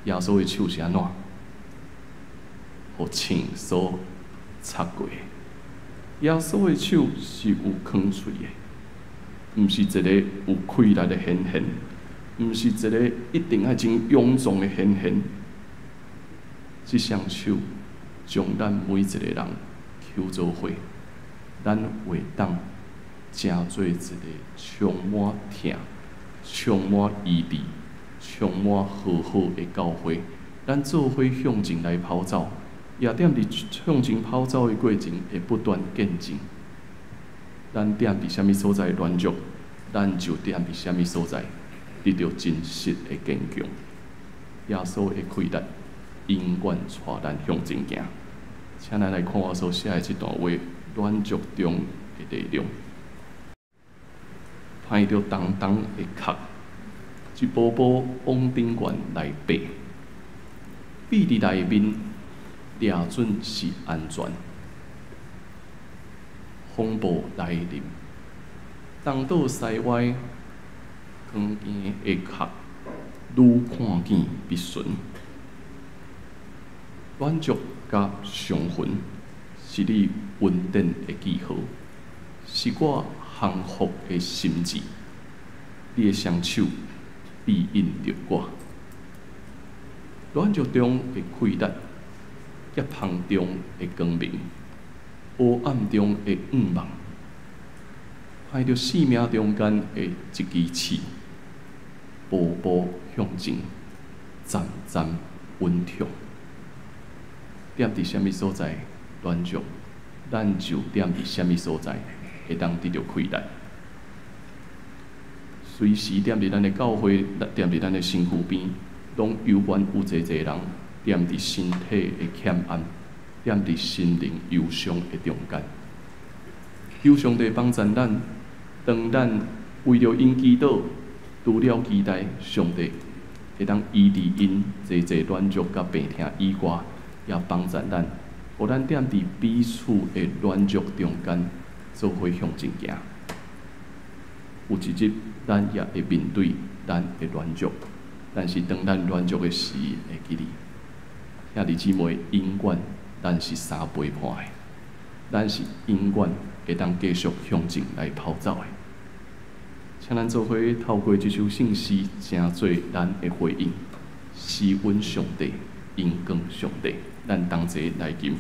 耶穌的手是按怎？予銃所插過。耶穌的手是有囥喙的，毋是一個有氣力的顯現，毋是一個一定愛真勇壯的顯現。這雙手將咱每一個人抾做伙，咱會當成做一個充滿疼、充滿醫治、充滿和好的教會。咱做伙向前來跑走，也踮佇向前跑走的過程會不斷見證。咱踮佇啥物所在軟弱，咱就踮佇啥物所在得著真實的堅強。耶穌的氣力永遠帶咱向前行。請咱來看我所寫的這段話：軟弱中的力量，攀著重重的殼，一步步往頂懸來爬，覕佇內面掠準是安全。風暴來臨，東倒西歪，光見的殼愈看見必順。軟弱佮傷痕是你恩典的記號，是我降服的心志。你的雙手庇蔭著我。軟弱中的氣力，夾縫中的光明，黑暗中的向望，攀著生命中間的一支刺，步步向前，站站穩痛。踮佇啥物所在軟弱，咱就踮佇啥物所在會當得著氣力。隨時踮佇咱的教會，踮佇咱的身軀邊，攏猶原有濟濟人踮佇身體的欠暗，踮佇心靈憂傷的中間。求上帝幫助咱，當咱為著𪜶祈禱，除了期待上帝會當醫治𪜶濟濟軟弱佮病痛以外，也幫助咱，予咱踮佇彼此的軟弱中間，做伙向前行。有一日，咱也會面對咱的軟弱，但是當咱軟弱的時，會記得兄弟姊妹，永遠咱是相陪伴的，咱是永遠會當繼續向前來跑走的。請咱做伙透過這首聖詩，成做咱的回應，施恩上帝，榮光上帝，咱同齊來吟。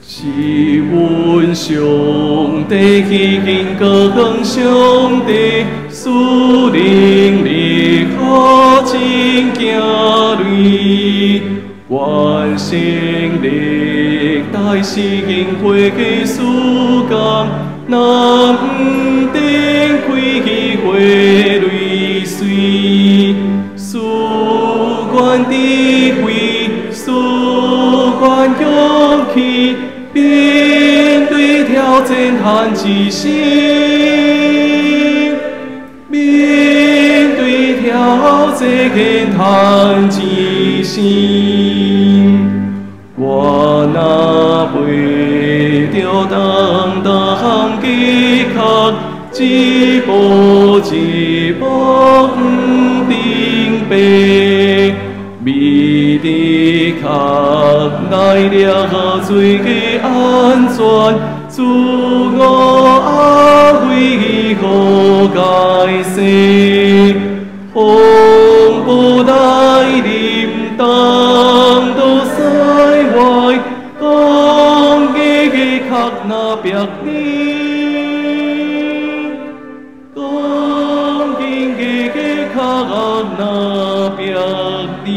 是阮上帝去敬告上帝，使能力可真惊人，愿胜历代是经过的时间，若毋定开去花泪水。气，面对挑战叹一声，面对挑战叹一声。我若背著重担饥渴，一步一步向顶爬，美伫壳内掠水的安全，自我安慰好解释，风暴来临，东倒西歪，讲的壳若壁你，讲紧的壳若壁你，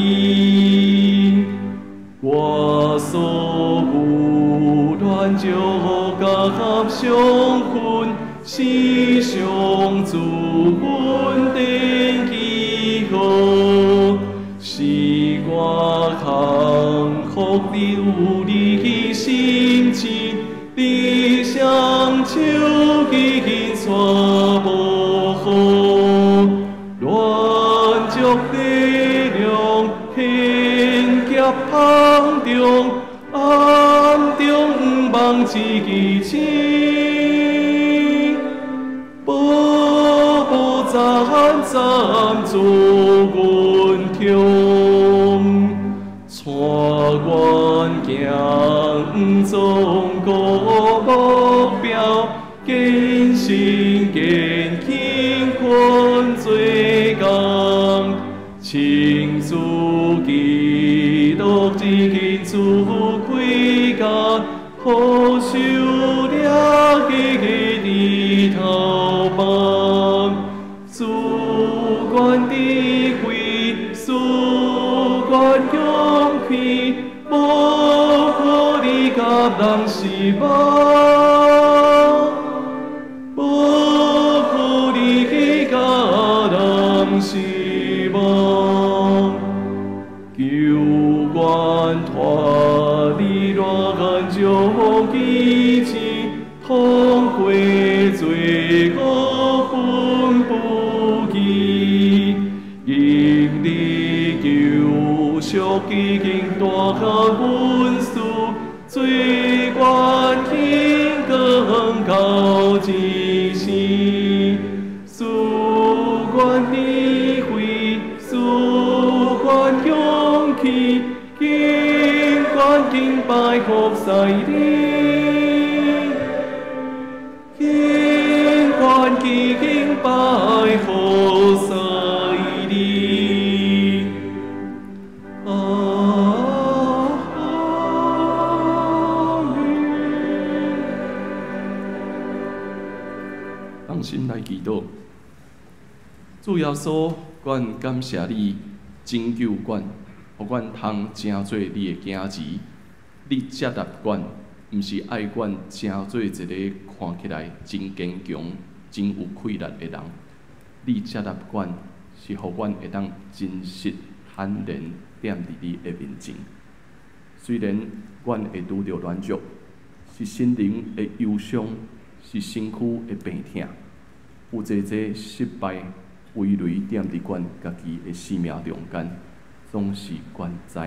我所有软弱甲伤痕，是上主恩典记号，是我幸福你有你心情，你双手已经带无好，软弱力量牵夹旁中，暗中毋望一支箭，步步站站做阮强，带阮行总个目标，坚信坚勤奋做工，亲自基督之坚主开教，好受掠的低头望，主管智慧，主管勇气，无可能甲人失望，无可能甲人失望。求阮脱离软弱意志，通过罪恶分不义，因你救赎已经大恩赐，罪愿天光到一生。主愿智慧，主愿勇气，坚决敬拜服侍你，坚决敬拜服侍你。阿门。同心来祈祷，主耶稣，阮感谢你拯救阮，予阮通成做你的囝儿。你接纳阮，毋是爱阮成做一个看起来真坚强、真有气力的人。你接纳阮，是予阮会当真实坦然踮伫你的面前。虽然阮会拄著软弱，是心灵的忧伤，是身躯的病痛，有济济失败、危雷踮伫阮家己的生命中间，总是阮知，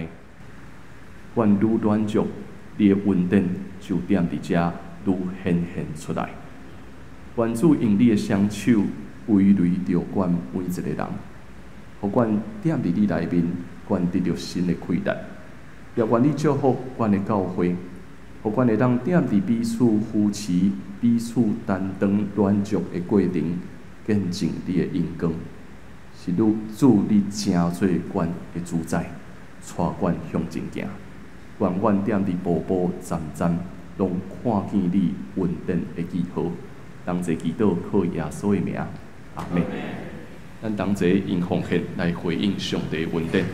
阮愈软弱，你的恩典就踮伫遮愈显现出来。愿主用你的双手围垒著阮每一个人，予阮踮伫你内面，阮得著新的气力。也愿你祝福阮的教会，予阮会当踮伫彼此扶持、彼此担当软弱的过程，见证你的荣光。是你主，你成做阮的主宰，带阮向前行。愿阮踮伫步步站站，拢看见你恩典的记号。同齐祈祷，靠耶稣的名，阿们。咱同齐用奉献来回应上帝的恩典。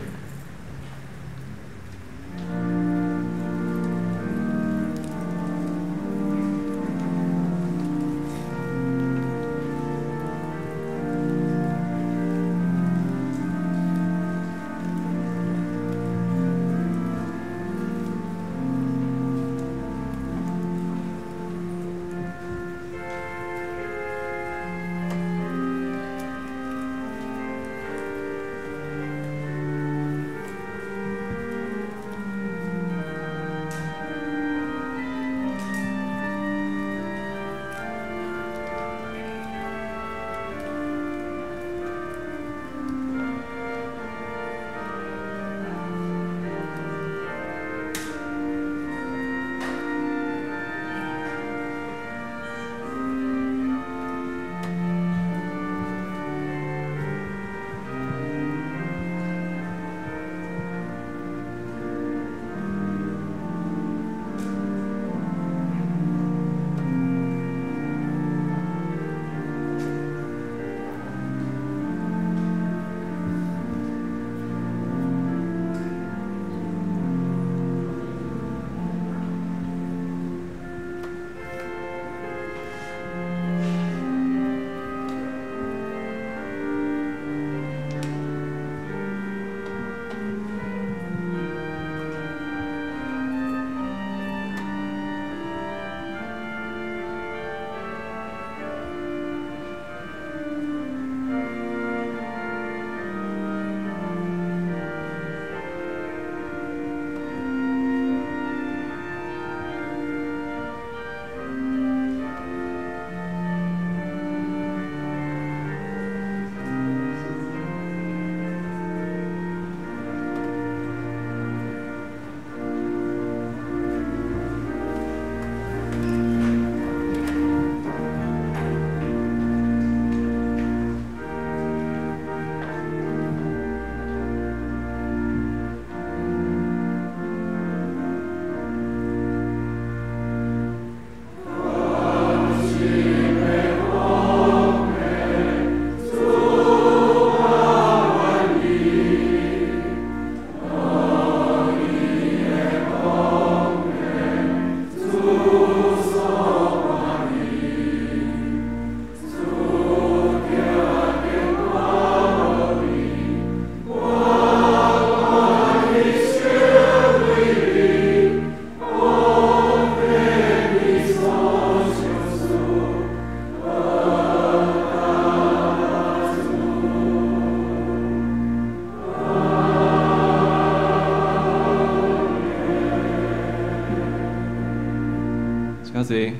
謝。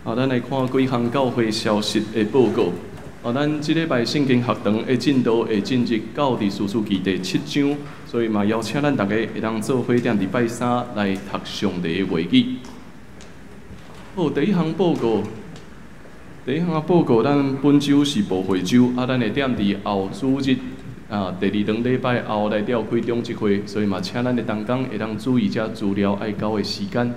啊，咱來看幾項教會消息的報告。啊，咱這禮拜聖經學堂的進度會進入到佇士師記第七章，所以嘛邀請咱逐家會當做伙踮禮拜三來讀上帝的話語。好，第一項報告，第一項報告，咱本週是報會週，啊，咱會踮佇後主日啊，第二頓禮拜後來召開長執會，所以嘛，請咱的同工會當注意這資料愛交的時間。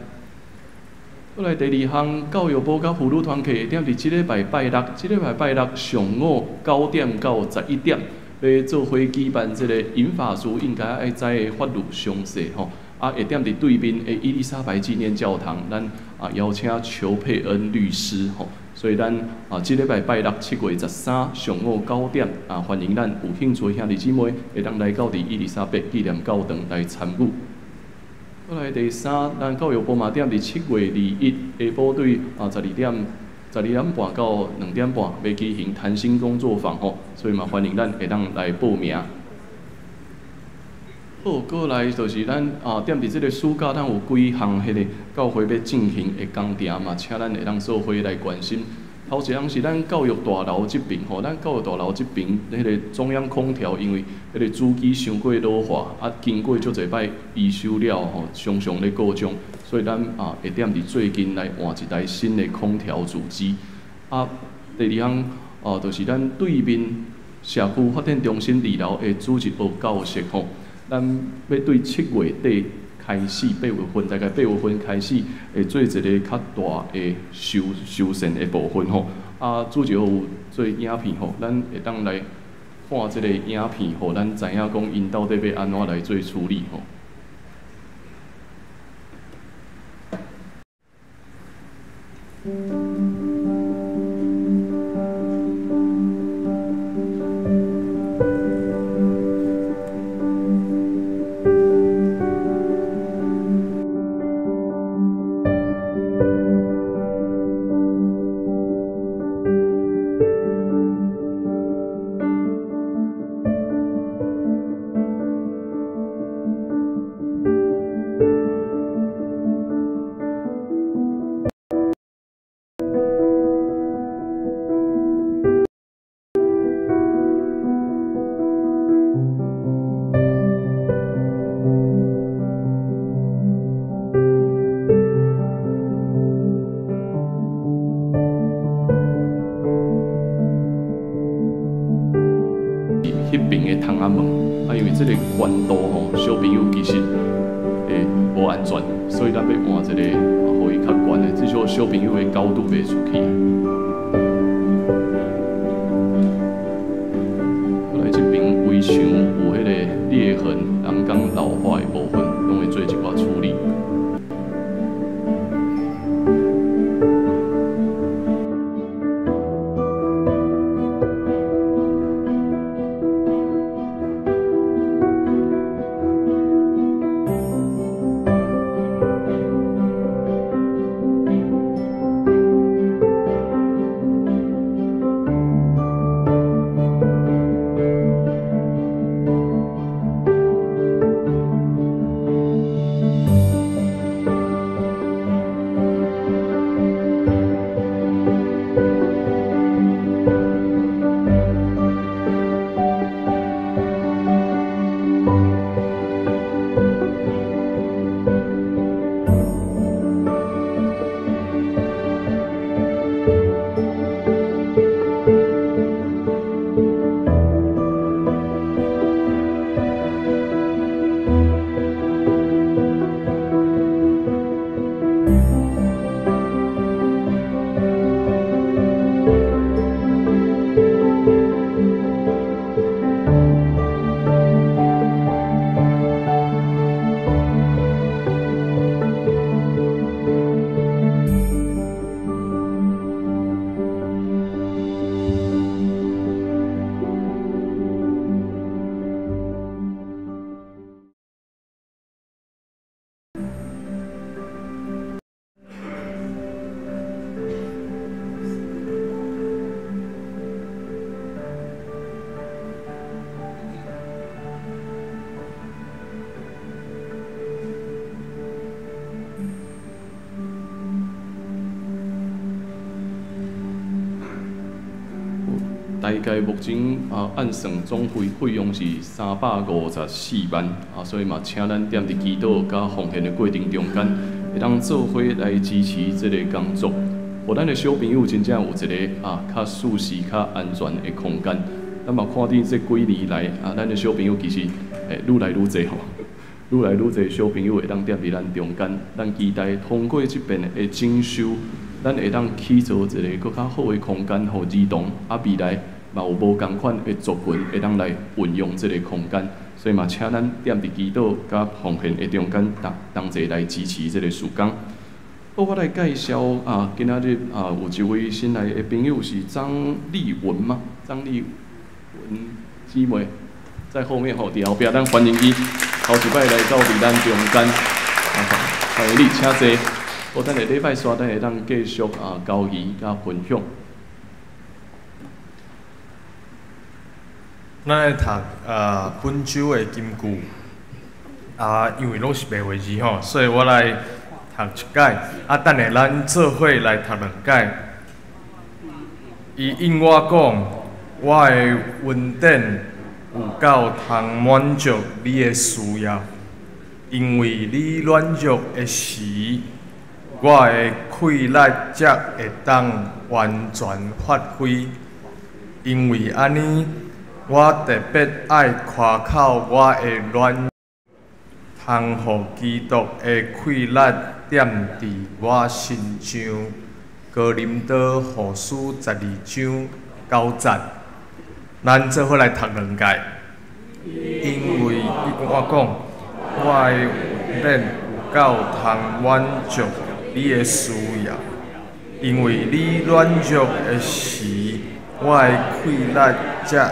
過來第二項，教育部佮婦女團契會踮佇這禮拜拜六，這禮拜拜六上午9點到11點，欲做伙舉辦這個銀髮族應該愛知的法律常識吼。啊，會踮佇對面的伊麗莎白紀念教堂，咱啊邀請邱佩恩律師吼。所以咱啊，這禮拜拜六7月13上午九點啊，歡迎咱有興趣的兄弟姊妹會當來到佇伊麗莎白紀念教堂來參與。過來第三，咱教育部嘛踮佇7月21下晡對啊12點12點半到2點半，欲舉行談心工作坊吼，所以嘛歡迎咱會當來報名。好，過來就是咱啊，踮佇這個暑假，咱有幾項彼個教會欲進行的工程嘛，請咱會當做伙來關心。頭一項是咱教育大樓這爿吼，咱教育大樓這爿彼個中央空調，因為彼個主機傷過老化，啊，經過足濟擺維修了吼，常常咧故障，所以咱啊會踮佇最近來換一台新的空調主機。啊，第二項哦，就是咱對面社區發展中心二樓的主日學教室吼，咱欲對7月底開始，八月份大概八月份開始會做一個較大的修修繕的部分吼。啊，主日學有做影片吼，咱會當來看這個影片，予咱知影講𪜶到底欲按怎來做處理吼。彼爿的窗仔門，啊，因為這個懸度吼，小朋友其實會無安全，所以咱欲換一個，予伊較懸的，至少小朋友的高度袂出去。過來這爿圍牆有彼個裂痕、人工老化的部分，攏會做一寡處理。大概目前按算总费用是354万啊，所以嘛，請咱踮佇祈禱佮奉獻的過程中間，會當做伙來支持這个工作，予咱的小朋友真正有一个較舒適、較安全的空間。咱嘛看見這幾年來啊，咱的小朋友其實會愈來愈濟吼，愈來愈濟小朋友會當踮佇咱中間。咱期待通過這遍的整修，咱會當起造一个閣較好的空間，予兒童啊未來嘛有無仝款的族群會當來運用這个空間。所以嘛，請咱踮佇祈禱佮奉獻的中間，同齊來支持這个事工。好，我來介紹啊，今仔日啊有一位新來的朋友是張麗文嗎？張麗文姊妹在後面吼，佇後壁，咱歡迎伊頭一擺來到佇咱中間，歡迎你，請坐。好，等下禮拜三，咱會當繼續啊交誼佮分享。咱來讀本周的金句啊，因為攏是白話字吼，所以我來讀一擺。啊，等下咱做伙來讀兩擺。伊應我講，我的恩典有夠通滿足你的需要，因為你軟弱的時，我的氣力才會當完全發揮。因為按呢，我特別愛誇口我的軟，通予基督的氣力踮佇我身上。哥林多後書12章9節，咱做伙來讀兩擺。因為伊跟我講，我的恩典有夠通滿足你的需要，因為你軟弱的時，我的氣力才會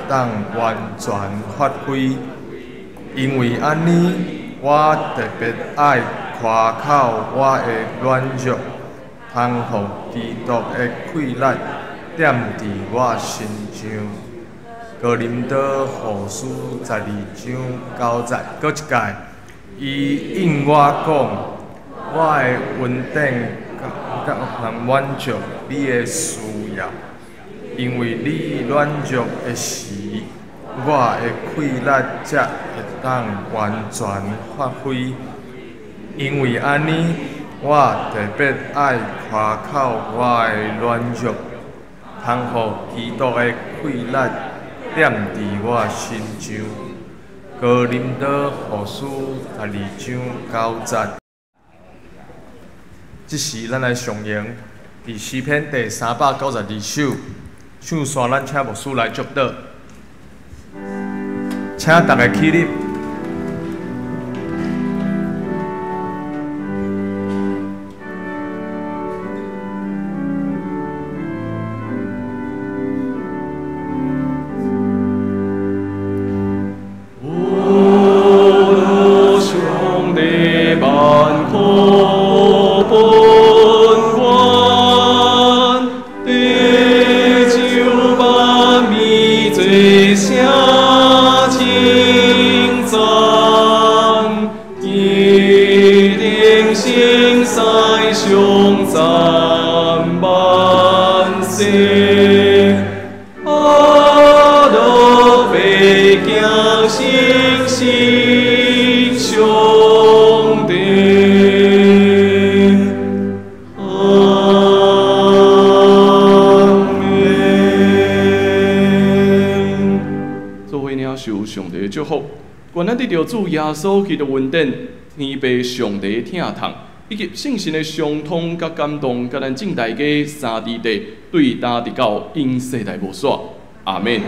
當完全發揮。因為按呢，我特別愛誇口我的軟弱，通予基督的氣力踮佇我身上。哥林多後書12章9節，閣一擺，伊應我講，我的恩典夠通滿足你的需要，因為你軟弱的時，我的氣力才會當完全發揮。因為按呢，我特別愛誇口我的軟弱，通予基督的氣力踮佇我身上。哥林多後書12章9節。這時，咱來上演佇詩篇第392首，唱煞咱請牧師來祝禱，請大家起立。願咱得著主耶穌基督恩典，天父上帝疼痛，以及聖神的相通佮感動，佮咱眾大家三弟弟對今直到永世代無煞。阿們。